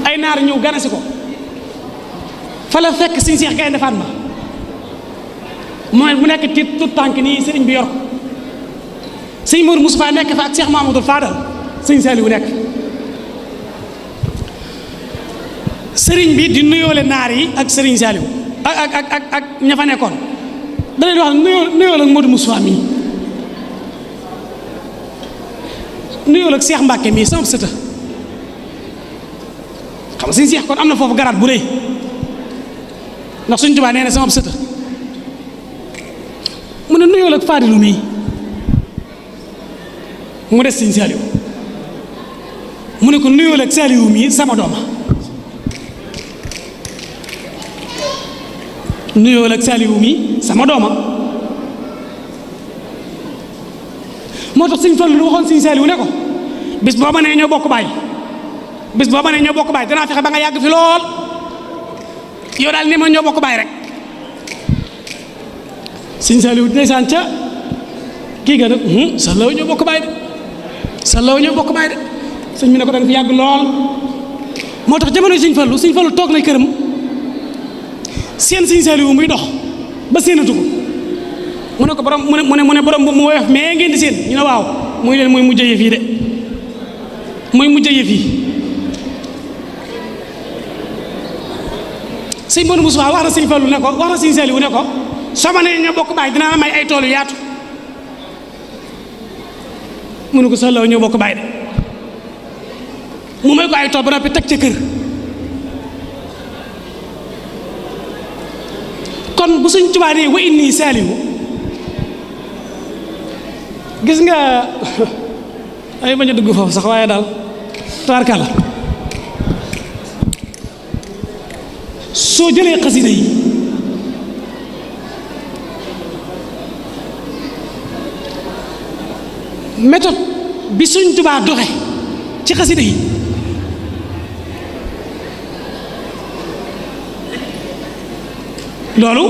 ay naar ñëw ganasi ko fa la fekk sëñ Cheikh Gaynde Fatma mooy mu nekk ci tout tànk nii sëriñ bi yor ko sëñ Mourou Moustapha nekk fa ak Cheikh Mamadou Fadal sëñ Saliou nekk sëriñ bi di nuyoole naar yi ak sëriñ Saliou ak ña fa nekkoon da leen wax nuyool ak Modou Moustapha mii nuyool ak Cheikh Mbacke mii sama sëta xam nga sëñ Cheikh kon am na foofu garaat bu rëy ndax suñ Tuubaa nee na sama sëta mu ne nuyool ak Fadilu mii mu des sëñ Saliou mu ne ko nuyool ak Saliou mii sama dooma nuyool ak Saliou mii sama dooma moo tax sëñ Fallu lu waxoon sëñ Saliou ne ko bis boo ma nee ñoo bokk baay bis boo ma nee ñoo bokk baay danaa fexe ba nga yàgg fi lool yow daal ne ma ñoo bokk baay rek sëñ Saliou ndeysaan ca kii ga nag sa law ñoo bokk baay de sa law ñoo bokk baay de sëñ bi ne ko danga fi yàgg lool moo tax jamono sëñ Fallu toog na këram seen sëñ Saliou muy dox ba séenatu ko mu ne ko borom mu ne borom mu woyof mais ngeen di seen ñu ne waaw muy leen muy mujj yëf yi de muy mujj yëf yi sëñ Modou Moustapha wax na sëñ Fallu ne ko wax na sëñ Saliou ne ko soo ma nee ñoo bokk baay dinaa la may ay tool yu yaatu mu ne ko sax law ñoo bokk baay de mu may ko ay tool ba noppi teg ca kër kon bu suñ Tuubaa nee wa inni Saliou gis nga ay bañ a dugg foofu sax waaye daal tabarkàlla soo jëlee xasida yi méthode bi suñ Tuubaa doxe ci xasida yi loolu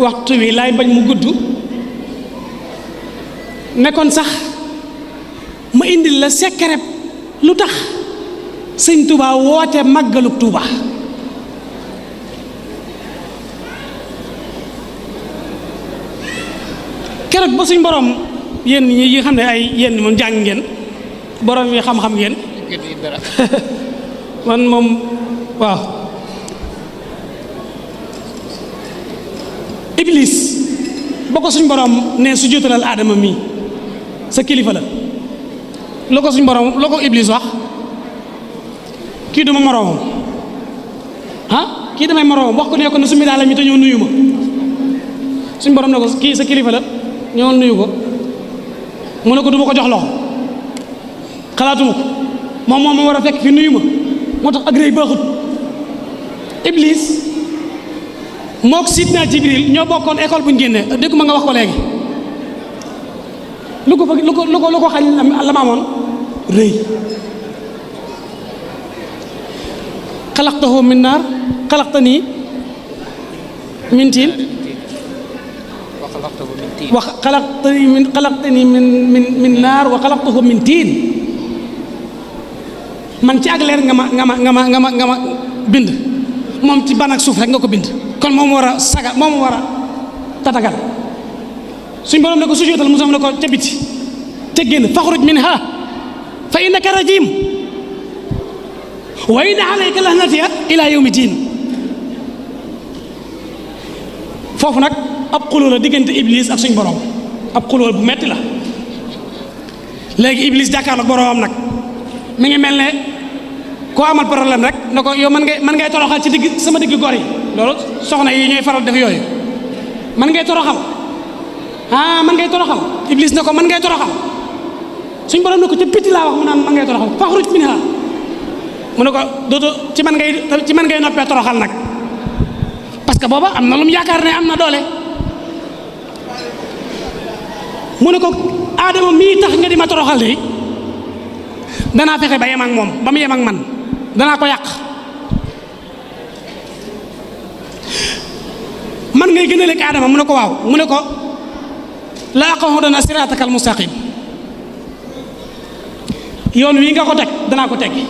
waxtu wi laay bañ mu gudd nekkoon sax ma indil la secret lu tax sëñ Touba woote màggaluk Touba keroog ba suñ borom yéen ñi yi xam ne ay yéen moom jàng ngeen borom yi xam-xam ngeen man moom waaw Iblis ba ko suñ borom ne su jotalal aadama mii sa kilifa la loo ko suñ borom loo ko Iblis wax kii duma moroomam kii damay moroomam wax ko ne ko ne su mi daala mi te ñëw nuyu ma suñ borom ne ko kii sa kilifa la ñëwal nuyu ko mu ne ko du ma ko jox loxo xalaatuma ko moom war a fekk fi nuyu ma moo tax ak rëy baaxut Iblis mook Sidna Jibril ñoo bokkoon école bu ñu génnee dégg ma nga wax ko léegi lu ko xañ la ma amoon rëy xalaqtahu min naar xalaqtanii min tiin wa xalaqtanii min naar wa xalaqtahu min tiin man ci ak leer nga ma bind moom ci ban ak suuf rek nga ko bind kon moom war a saga moom war a tatagal suñ borom ne ko sujjóotal mu sam ne ko ca biti te génn faxruj minha fa innaka rajim wa inna alayka lahnatiya ila yawmi diin foofu nag ab xuloo la diggante Iblis ak suñ borom ab xuloo bu metti la léegi Iblis jàkkaarloog boromam nag mi ngi mel ne koo amal problème rek ne ko yow man ngay toroxal ci digg sama digg gor yi loolu soxna yi ñooy faral def yooyu man ngay toroxal man ngay toroxal Iblis ne ko man ngay toroxal suñ borom ne ko ca biti laa wax mu naan man ngay toroxal faxruj minha mu ne ko dootu ci man ngay noppee toroxal nag parce que booba am na lu mu yaakaar ne am na doole mu ne ko Adama mii tax nga di ma toroxal de danaa fexe ba yem ak moom ba mu yem ak man danaa ko yàq man ngay gën a lekk Adama mu ne ko waaw mu ne ko la aqudanna siratakal mustaqim yoon wi nga ko teg danaa ko teggi